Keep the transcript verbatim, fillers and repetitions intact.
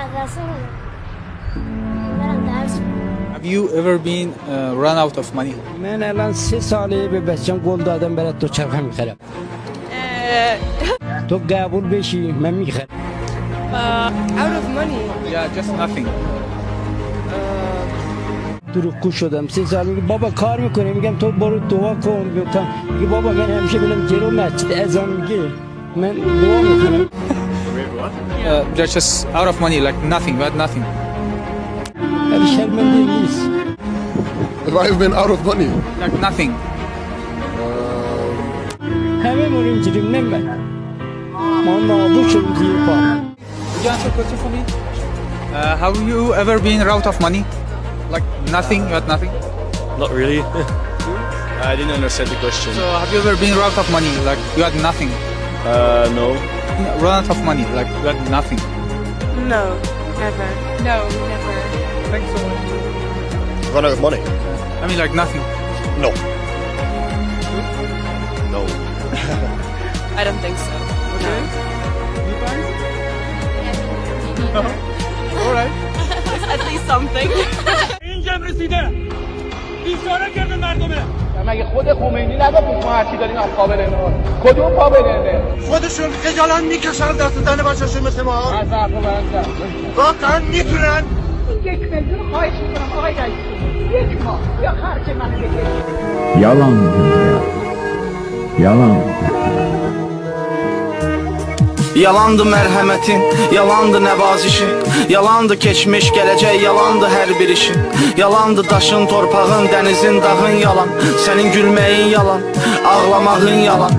مدرسه می؟ منم درس. Have you ever been, uh, run out of money? من الان سه ساله به بچه‌م قول دادم برای دوچرخه می‌خرم. اه. تو قبول بشی، من می‌خرم. اه، out of money. Yeah, just nothing. اه. دروغگو شدم. سه سال میگه: «بابا، کار می‌کنی؟» می‌گم: «تو برو دعا کن.» میگه: «بابا، من همیشه می‌رم جلو مسجد، اذان می‌گه، من دعا می‌کنم.» Uh, just, just out of money, like nothing, but nothing. ولی شرمنده نیست. Have I been out of money? Like nothing. همه مورین جیریم نمه. من نابوشم زیر پا. Would you answer a question for me? Uh, have you ever been out of money? Like nothing, you had nothing? Not really. I didn't understand the question. So, have you ever been out of money? Like, you had nothing? Uh, no. Run out of money, like, you had nothing? No, never. No, never. Thanks so much. Run out of money? I mean, like, nothing. No. No. I don't think so. Okay. No. You guys? No? All right. It's at least something. اینجا رسیده. بیچاره کرده مردمه. مگه خود خمینی نگفت ما هرچی داریم از پا بره‌نه؟ کدوم پا بره‌نه؟ خودشون خجالت می‌کشن دست زن بچه‌شون مثل ما. از حرف من زن. واقعاً می‌تونن. یک میلیون خواهش می‌کنم آقای رئیس. یک ماه. یا خرج منو بده. یالان دونیا. یالان. یالاندی مرحمتین، یالاندی نوازشین، یالاندی کئچمیش، گله‌جک، یالاندی هر بیر ایشین. یالاندی داشین، تورپاغین، دنیزین، داغین یالان، سنین گولمه‌یین یالان، آغلاماغین یالان.